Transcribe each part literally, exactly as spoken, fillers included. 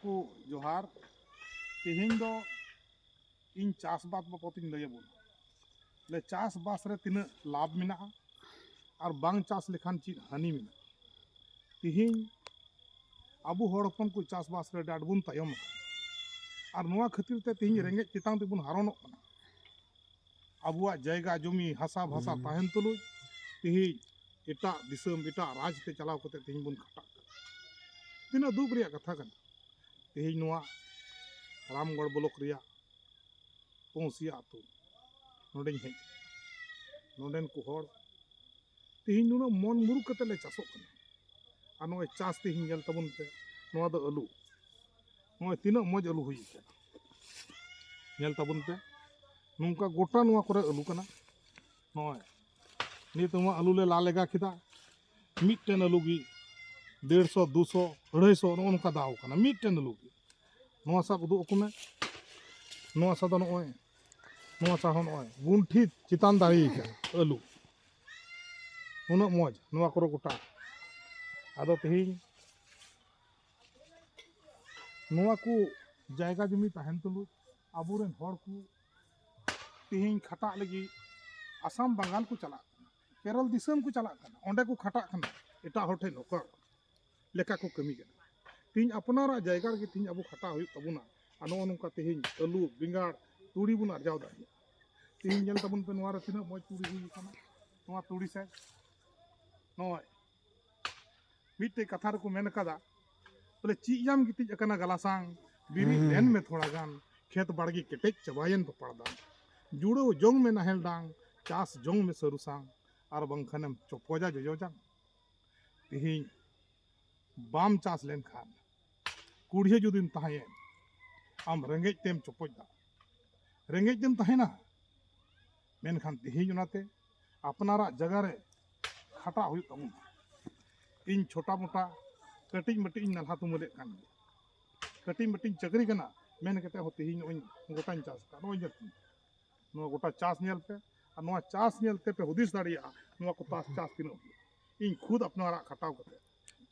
ᱠᱚ ᱡᱚᱦᱟᱨ᱾ ᱛᱮᱦᱮᱧ ᱫᱚ ᱤᱧ ᱪᱟᱥᱵᱟᱥ ᱵᱟᱵᱚᱛ ᱤᱧ ᱞᱟᱹᱭ ᱟᱵᱚᱱᱟ᱾ ᱵᱚᱞᱮ, ᱪᱟᱥᱵᱟᱥ ᱨᱮ ᱛᱤᱱᱟᱹᱜ ᱞᱟᱵᱷ ᱢᱮᱱᱟᱜᱼᱟ ᱟᱨ ᱵᱟᱝ ᱪᱟᱥ ᱞᱮᱠᱷᱟᱱ ᱪᱮᱫ ᱦᱟᱹᱱᱤ ᱢᱮᱱᱟᱜᱼᱟ᱾ ᱛᱮᱦᱮᱧ ᱟᱵᱚ ᱦᱚᱲ ᱦᱚᱯᱚᱱ ᱠᱚ ᱪᱟᱥᱵᱟᱥ ᱨᱮ ᱟᱹᱰᱤ ᱟᱸᱴ ᱵᱚᱱ ᱛᱟᱭᱚᱢ ᱟᱠᱟᱱᱟ ᱟᱨ ᱱᱚᱣᱟ ᱠᱷᱟᱹᱛᱤᱨ ᱛᱮ ᱛᱮᱦᱮᱧ ᱨᱮᱸᱜᱮᱡ ᱪᱮᱛᱟᱱ ᱛᱮᱵᱚᱱ ᱦᱟᱨᱚᱱᱚᱜ ᱠᱟᱱᱟ᱾ ᱟᱵᱚᱣᱟᱜ ᱡᱟᱭᱜᱟ ᱡᱚᱢᱤ ᱦᱟᱥᱟ ᱵᱷᱟᱥᱟ ᱛᱟᱦᱮᱱ ᱛᱩᱞᱩᱡ ᱛᱮᱦᱮᱧ ᱮᱴᱟᱜ ᱫᱤᱥᱚᱢ, ᱮᱴᱟᱜ ᱨᱟᱡᱽ ᱛᱮ ᱪᱟᱞᱟᱣ ᱠᱟᱛᱮ ᱛᱮᱦᱮᱧ ᱵᱚᱱ ᱠᱷᱟᱴᱟᱜ ᱠᱟᱱᱟ᱾ ᱛᱤᱱᱟᱹᱜ ᱫᱩᱠ ᱨᱮᱭᱟᱜ ᱠᱟᱛᱷᱟ ᱠᱟᱱᱟ᱾ ᱛᱮᱦᱮᱧ ᱱᱚᱣᱟ ᱨᱟᱢᱜᱚᱲ ᱵᱞᱚᱠ ᱨᱮᱭᱟᱜ ᱯᱚᱝᱥᱤᱭᱟ ᱟᱹᱛᱩ, ᱱᱚᱰᱮᱧ ᱦᱮᱡ ᱮᱱᱟ᱾ ᱱᱚᱰᱮᱱ ᱠᱚ ᱦᱚᱲ ᱛᱮᱦᱮᱧ ᱱᱩᱱᱟᱹᱜ ᱢᱚᱱ ᱢᱩᱨᱩᱠ ᱠᱟᱛᱮ ᱞᱮ ᱪᱟᱥᱚᱜ ᱠᱟᱱᱟ᱾ ᱟᱨ ᱱᱚᱜᱼᱚᱭ ᱪᱟᱥ ᱛᱮᱦᱮᱧ ᱧᱮᱞ ᱛᱟᱵᱚᱱ ᱯᱮ, ᱱᱚᱣᱟ ᱫᱚ ᱟᱹᱞᱩ᱾ ᱱᱚᱜᱼᱚᱭ ᱛᱤᱱᱟᱹᱜ ᱢᱚᱡᱽ ᱟᱹᱞᱩ ᱦᱩᱭ ᱟᱠᱟᱱᱟ, ᱧᱮᱞ ᱛᱟᱵᱚᱱ ᱯᱮ᱾ ᱱᱚᱝᱠᱟ ᱜᱚᱴᱟ ᱱᱚᱣᱟ ᱠᱚᱨᱮ ᱟᱹᱞᱩ ᱠᱟᱱᱟ᱾ ᱱᱚᱜᱼᱚᱭ ᱱᱤᱛ ᱱᱚᱣᱟ ᱟᱹᱞᱩ ᱞᱮ ᱞᱟ ᱞᱮᱜᱟ ᱠᱮᱫᱟ, ᱢᱤᱫᱴᱮᱱ ᱟᱹᱞᱩ ᱜᱮ ᱰᱮᱲᱥᱚ, ᱫᱩᱥᱚ, ᱟᱹᱲᱟᱹᱭᱥᱚ, ᱱᱚᱜᱼᱚ ᱱᱚᱝᱠᱟ ᱫᱟᱣ ᱠᱟᱱᱟ ᱢᱤᱫᱴᱮᱱ ᱟᱹᱞᱩ ᱜᱮ᱾ ᱱᱚᱣᱟ ᱥᱟᱵ ᱩᱫᱩᱜ ᱟᱠᱚ ᱢᱮ, ᱱᱚᱣᱟ ᱥᱟᱵ ᱫᱚ ᱱᱚᱜᱼᱚᱭ, ᱱᱚᱣᱟ ᱥᱟᱵ ᱦᱚᱸ ᱱᱚᱜᱼᱚᱭ ᱜᱩᱱᱴᱷᱤ ᱪᱮᱛᱟᱱ ᱫᱟᱲᱮ ᱠᱟᱱᱟ ᱟᱹᱞᱩ᱾ ᱩᱱᱟᱹᱜ ᱢᱚᱡᱽ ᱱᱚᱣᱟ ᱠᱚᱨᱮ ᱜᱚᱴᱟ᱾ ᱟᱫᱚ ᱛᱮᱦᱮᱧ ᱱᱚᱣᱟ ᱠᱚ ᱡᱟᱭᱜᱟ ᱡᱩᱢᱤ ᱛᱟᱦᱮᱱ ᱛᱩᱞᱩᱡ ᱟᱵᱚᱨᱮᱱ ᱦᱚᱲ ᱠᱚ ᱛᱮᱦᱮᱧ ᱠᱷᱟᱴᱟᱜ ᱞᱟᱹᱜᱤᱫ ᱟᱥᱟᱢ ᱵᱟᱝᱜᱟᱞ ᱠᱚ ᱪᱟᱞᱟᱜ ᱠᱟᱱᱟ, ᱠᱮᱨᱚᱞ ᱫᱤᱥᱚᱢ ᱠᱚ ᱪᱟᱞᱟᱜ ᱠᱟᱱᱟ, ᱚᱸᱰᱮ ᱠᱚ ᱠᱷᱟᱴᱟᱜ ᱠᱟᱱᱟ, ᱮᱴᱟᱜ ᱦᱚᱲ ᱴᱷᱮᱱ ᱱᱚᱠᱚᱨ ᱞᱮᱠᱟ ᱠᱚ ᱠᱟᱹᱢᱤ ᱠᱟᱱᱟ᱾ ᱛᱮᱦᱮᱧ ᱟᱯᱱᱟᱨᱟᱜ ᱡᱟᱭᱜᱟ ᱨᱮᱜᱮ ᱛᱮᱦᱮᱧ ᱟᱵᱚ ᱠᱷᱟᱴᱟᱜ ᱦᱩᱭᱩᱜ ᱛᱟᱵᱚᱱᱟ᱾ ᱟᱨ ᱱᱚᱜᱼᱚ ᱱᱚᱝᱠᱟ ᱛᱮᱦᱮᱧ ᱟᱹᱞᱩ, ᱵᱮᱸᱜᱟᱲ, ᱛᱩᱲᱤ ᱵᱚᱱ ᱟᱨᱡᱟᱣ ᱫᱟᱲᱮᱭᱟᱜᱼᱟ᱾ ᱛᱮᱦᱮᱧ ᱧᱮᱞ ᱛᱟᱵᱚᱱ ᱯᱮ, ᱱᱚᱣᱟ ᱨᱮ ᱛᱤᱱᱟᱹᱜ ᱢᱚᱡᱽ ᱛᱩᱲᱤ ᱦᱩᱭ ᱟᱠᱟᱱᱟ, ᱱᱚᱣᱟ ᱛᱩᱲᱤ ᱥᱮ ᱱᱚᱜᱼᱚᱭ ᱢᱤᱫᱴᱮᱡ ᱠᱟᱛᱷᱟ ᱨᱮᱠᱚ ᱢᱮᱱ ᱠᱟᱫᱟ, ᱵᱚᱞᱮ, "ᱪᱮᱫ ᱭᱟᱢ ᱜᱤᱛᱤᱡ ᱟᱠᱟᱱᱟ ᱜᱟᱞᱟᱥᱟᱝ, ᱵᱮᱨᱮᱫ ᱞᱮᱱ ᱢᱮ ᱛᱷᱚᱲᱟ ᱜᱟᱱ, ᱠᱷᱮᱛ ᱵᱟᱲᱜᱮ ᱠᱮᱴᱮᱡ ᱪᱟᱵᱟᱭᱮᱱ ᱯᱟᱯᱟᱲ ᱫᱟᱝ, ᱡᱩᱲᱟᱹᱣ ᱡᱚᱝ ᱢᱮ ᱱᱟᱦᱮᱞ ᱰᱟᱝ, ᱪᱟᱥ ᱡᱚᱝ ᱢᱮ ᱥᱟᱹᱨᱩ ᱥᱟᱝ, ᱟᱨ ᱵᱟᱝᱠᱷᱟᱱᱮᱢ ᱪᱚᱯᱚᱡᱟ ᱡᱚᱡᱚ ᱡᱟᱝ᱾" ᱛᱮᱦᱮᱧ ᱵᱟᱢ ᱪᱟᱥ ᱞᱮᱱᱠᱷᱟᱱ, ᱠᱩᱲᱭᱟᱹ ᱡᱩᱫᱤᱢ ᱛᱟᱦᱮᱸᱭᱮᱱ, ᱟᱢ ᱨᱮᱸᱜᱮᱡ ᱛᱮᱢ ᱪᱚᱯᱚᱡ ᱫᱟ, ᱨᱮᱸᱜᱮᱡ ᱛᱮᱢ ᱛᱟᱦᱮᱱᱟ᱾ ᱢᱮᱱᱠᱷᱟᱱ ᱛᱮᱦᱮᱧ ᱚᱱᱟᱛᱮ ᱟᱯᱱᱟᱨᱟᱜ ᱡᱟᱭᱜᱟ ᱨᱮ ᱠᱷᱟᱴᱟᱜ ᱦᱩᱭᱩᱜ ᱛᱟᱵᱚᱱᱟ᱾ ᱤᱧ ᱪᱷᱳᱴᱟ ᱢᱳᱴᱟ ᱠᱟᱹᱴᱤᱡ ᱢᱟᱹᱴᱤᱡ ᱤᱧ ᱱᱟᱞᱦᱟ ᱛᱩᱢᱟᱹᱞᱮᱫ ᱠᱟᱱ ᱜᱮᱭᱟ, ᱠᱟᱹᱴᱤᱡ ᱢᱟᱹᱴᱤᱡ ᱤᱧ ᱪᱟᱹᱠᱨᱤ ᱠᱟᱱᱟ, ᱢᱮᱱ ᱠᱟᱛᱮ ᱦᱚᱸ ᱛᱮᱦᱮᱧ ᱱᱚᱜᱼᱚᱭ ᱜᱚᱴᱟᱧ ᱪᱟᱥ ᱟᱠᱟᱫ᱾ ᱱᱚᱜᱼᱚᱭ ᱧᱮᱞ ᱠᱚᱢ, ᱱᱚᱣᱟ ᱜᱚᱴᱟ ᱪᱟᱥ ᱧᱮᱞ ᱯᱮ, ᱟᱨ ᱱᱚᱣᱟ ᱪᱟᱥ ᱧᱮᱞ ᱛᱮᱯᱮ ᱦᱩᱫᱤᱥ ᱫᱟᱲᱮᱭᱟᱜᱼᱟ ᱱᱚᱣᱟ ᱠᱚ ᱪᱟᱥ, ᱪᱟᱥ ᱛᱤᱱᱟᱹᱜ ᱦᱩᱭᱩᱜᱼᱟ᱾ ᱤᱧ ᱠᱷᱩᱫ ᱟᱯᱱᱟᱨᱟᱜ ᱠᱷᱟᱴᱟᱣ ᱠᱟᱛᱮ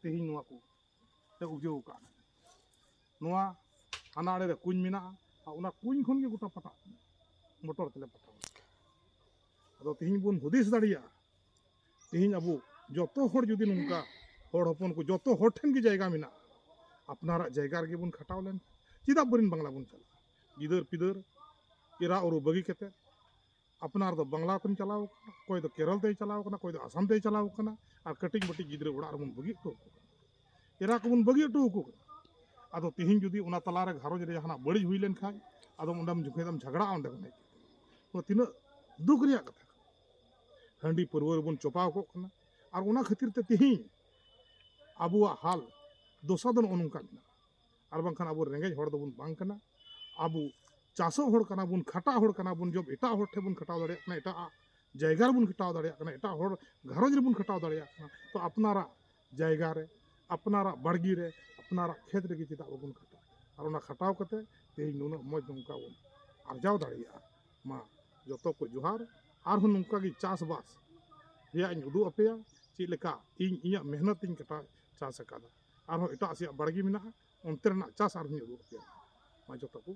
ᱛᱮᱦᱮᱧ ᱱᱚᱣᱟ ᱠᱚ ᱞᱮ ᱩᱵᱡᱟᱹᱣ ᱟᱠᱟᱫᱼᱟ᱾ ᱱᱚᱣᱟ ᱦᱟᱱᱟ ᱟᱲᱮ ᱨᱮ ᱠᱩᱧ ᱢᱮᱱᱟᱜᱼᱟ, ᱟᱨ ᱚᱱᱟ ᱠᱩᱧ ᱠᱷᱚᱱ ᱜᱮ ᱜᱚᱴᱟ ᱯᱟᱴᱟᱜ ᱠᱟᱱᱟ, ᱢᱚᱴᱚᱨ ᱛᱮᱞᱮ ᱯᱟᱴᱟᱣᱟ᱾ ᱟᱫᱚ ᱛᱤᱦᱤᱧ ᱵᱚᱱ ᱦᱩᱫᱤᱥ ᱫᱟᱲᱮᱭᱟᱜᱼᱟ, ᱛᱤᱦᱤᱧ ᱟᱵᱚ ᱡᱚᱛᱚ ᱦᱚᱲ ᱡᱩᱫᱤ ᱱᱚᱝᱠᱟ ᱦᱚᱲ ᱦᱚᱯᱚᱱ ᱠᱚ ᱡᱚᱛᱚ ᱦᱚᱲ ᱴᱷᱮᱱ ᱜᱮ ᱡᱟᱭᱜᱟ ᱢᱮᱱᱟᱜᱼᱟ, ᱟᱯᱱᱟᱨᱟᱜ ᱡᱟᱭᱜᱟ ᱨᱮᱜᱮ ᱵᱚᱱ ᱠᱷᱟᱴᱟᱣ ᱞᱮᱱ, ᱪᱮᱫᱟᱜ ᱵᱟᱹᱨᱤᱱ ᱵᱟᱝᱞᱟ ᱵᱚᱱ ᱪᱟᱞᱟᱜᱼᱟ? ᱜᱤᱫᱟᱹᱨ ᱯᱤᱫᱟᱹᱨ ᱮᱨᱟ ᱩᱨᱩ ᱵᱟᱹᱜᱤ ᱠᱟᱛᱮ ᱟᱯᱱᱟᱨ ᱫᱚ ᱵᱟᱝᱞᱟ ᱛᱮᱢ ᱪᱟᱞᱟᱣ ᱠᱟᱱᱟ, ᱚᱠᱚᱭ ᱫᱚ ᱠᱮᱨᱚᱞ ᱛᱮᱭ ᱪᱟᱞᱟᱣ ᱠᱟᱱᱟ, ᱚᱠᱚᱭ ᱫᱚ ᱟᱥᱟᱢ ᱛᱮᱭ ᱪᱟᱞᱟᱣ ᱠᱟᱱᱟ, ᱟᱨ ᱠᱟᱹᱴᱤᱡ ᱢᱟᱹᱴᱤᱡ ᱜᱤᱫᱽᱨᱟᱹ ᱚᱲᱟᱜ ᱨᱮᱵᱚᱱ ᱵᱟᱹᱜᱤ ᱦᱚᱴᱚ ᱟᱠᱚ ᱠᱟᱱᱟ, ᱮᱨᱟ ᱠᱚᱵᱚᱱ ᱵᱟᱹᱜᱤ ᱦᱚᱴᱚ ᱟᱠᱚ ᱠᱟᱱᱟ᱾ ᱟᱫᱚ ᱛᱤᱦᱤᱧ ᱡᱩᱫᱤ ᱚᱱᱟ ᱛᱟᱞᱟᱨᱮ ᱜᱷᱟᱨᱚᱸᱡᱽ ᱨᱮ ᱡᱟᱦᱟᱱᱟᱜ ᱵᱟᱹᱲᱤᱡ ᱦᱩᱭ ᱞᱮᱱᱠᱷᱟᱱ, ᱟᱫᱚ ᱚᱸᱰᱮᱢ ᱡᱚᱠᱷᱚᱱ ᱫᱚᱢ ᱡᱷᱟᱜᱽᱲᱟᱜᱼᱟ ᱚᱸᱰᱮ ᱠᱷᱚᱱ ᱦᱮᱡ ᱠᱟᱛᱮ᱾ ᱱᱚᱣᱟ ᱛᱤᱱᱟᱹᱜ ᱫᱩᱠ ᱨᱮᱭᱟᱜ ᱠᱟᱛᱷᱟ ᱠᱟᱱᱟ᱾ ᱦᱟᱺᱰᱤ ᱯᱟᱹᱨᱣᱟᱹ ᱨᱮᱵᱚᱱ ᱪᱚᱯᱟᱣ ᱠᱚᱜ ᱠᱟᱱᱟ, ᱟᱨ ᱚᱱᱟ ᱠᱷᱟᱹᱛᱤᱨ ᱛᱮ ᱛᱤᱦᱤᱧ ᱟᱵᱚᱣᱟᱜ ᱦᱟᱞ ᱫᱚᱥᱟ ᱫᱚ ᱱᱚᱜᱼᱚ ᱱᱚᱝᱠᱟ ᱢᱮᱱᱟᱜᱼᱟ᱾ ᱟᱨ ᱵᱟᱝᱠᱷᱟᱱ ᱟᱵᱚ ᱨᱮᱸᱜᱮᱡ ᱦᱚᱲ ᱫᱚᱵᱚᱱ ᱵᱟᱝ ᱠᱟᱱᱟ, ᱟᱵᱚ ᱪᱟᱥᱚᱜ ᱦᱚᱲ ᱠᱟᱱᱟ ᱵᱚᱱ, ᱠᱷᱟᱴᱟᱜ ᱦᱚᱲ ᱠᱟᱱᱟ ᱵᱚᱱ, ᱡᱚᱵ ᱮᱴᱟᱜ ᱦᱚᱲ ᱴᱷᱮᱱ ᱵᱚᱱ ᱠᱷᱟᱴᱟᱣ ᱫᱟᱲᱮᱭᱟᱜ ᱠᱟᱱᱟ, ᱮᱴᱟᱜ ᱡᱟᱭᱜᱟ ᱨᱮᱵᱚᱱ ᱠᱷᱟᱴᱟᱣ ᱫᱟᱲᱮᱭᱟᱜ ᱠᱟᱱᱟ, ᱮᱴᱟᱜ ᱦᱚᱲ ᱜᱷᱟᱨᱚᱸᱡᱽ ᱨᱮᱵᱚᱱ ᱠᱷᱟᱴᱟᱣ ᱫᱟᱲᱮᱭᱟᱜ ᱠᱟᱱᱟ, ᱛᱚ ᱟᱯᱱᱟᱨᱟᱜ ᱡᱟᱭᱜᱟ ᱨᱮ, ᱟᱯᱱᱟᱨᱟᱜ ᱵᱟᱲᱜᱮ ᱨᱮ, ᱟᱯᱱᱟᱨᱟᱜ ᱠᱷᱮᱛ ᱨᱮᱜᱮ ᱪᱮᱫᱟᱜ ᱵᱟᱵᱚᱱ ᱠᱷᱟᱴᱟᱜᱼᱟ? ᱟᱨ ᱚᱱᱟ ᱠᱷᱟᱴᱟᱣ ᱠᱟᱛᱮ ᱛᱮᱦᱮᱧ ᱱᱩᱱᱟᱹᱜ ᱢᱚᱡᱽ ᱱᱚᱝᱠᱟ ᱵᱚᱱ ᱟᱨᱡᱟᱣ ᱫᱟᱲᱮᱭᱟᱜᱼᱟ᱾ ᱢᱟ ᱡᱚᱛᱚ ᱠᱚ ᱡᱚᱦᱟᱨ᱾ ᱟᱨᱦᱚᱸ ᱱᱚᱝᱠᱟ ᱜᱮ ᱪᱟᱥᱵᱟᱥ ᱨᱮᱭᱟᱜ ᱤᱧ ᱩᱫᱩᱜ ᱟᱯᱮᱭᱟ, ᱪᱮᱫ ᱞᱮᱠᱟ ᱤᱧ ᱤᱧᱟᱹᱜ ᱢᱮᱦᱱᱚᱛ ᱤᱧ ᱠᱟᱴᱟᱣ ᱪᱟᱥ ᱟᱠᱟᱫᱟ᱾ ᱟᱨᱦᱚᱸ ᱮᱴᱟᱜ ᱥᱮᱭᱟᱜ ᱵᱟᱲᱜᱮ ᱢᱮᱱᱟᱜᱼᱟ, ᱚᱱᱛᱮ ᱨᱮᱱᱟᱜ ᱪᱟᱥ ᱟᱨᱦᱚᱸᱧ ᱩᱫᱩᱜ ᱟᱯᱮᱭᱟ᱾ ᱢᱟ ᱡᱚᱛᱚ ᱠᱚ